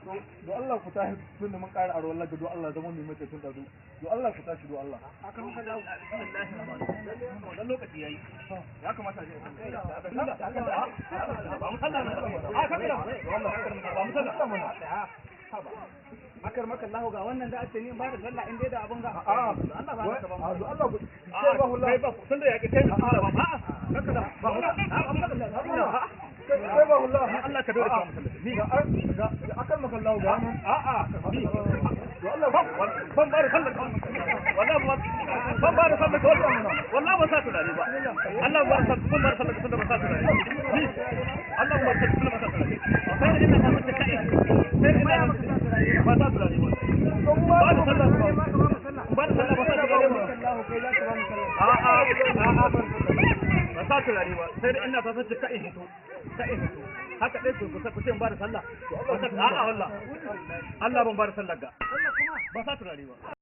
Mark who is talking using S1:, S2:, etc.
S1: Do Allah ku tashi, tun da mun ƙara aro Allah, do Allah zama mai mace tun ɗazu. Do Allah ku tashi, do Allah.
S2: Wannan lokaci yayi, ya kamata a je ba mu sallah a kan ba mu sallah.
S3: Akar maka Allah, ga wannan da ake ni ba da sallah in dai da abun ga.
S1: A'a,
S2: Allah ba ka ba.
S1: A do Allah ku sai ba hula.
S2: Kai ba tun da yake kai ba a kaka da ba mu
S1: Sai ba hula.
S2: Allah ka dole ka musallah
S1: Ni ga ga akan maka Allah, ga nan.
S2: A'a, ni
S1: Do Allah.
S2: Ban ba da sallar, wallahi ban ba da sallar, wallahi ba sa tunani ba. Allah ba sa ban ba da sallar tunda ba sa tunani ni. Allah ba sa tunda ba sa tunani, sai da ina samun kai, sai da ina ba sa tunani ba. Ba da sallar, ba da sallar, ba sa tunani ba. A'a, a'a, ba sa tunani ba, sai da ina ta sace kai hito, kai hito haka dai. Ku ku ce ba da sallah. A'a, wallahi Allah ban ba da sallar ga ba sa tunani ba.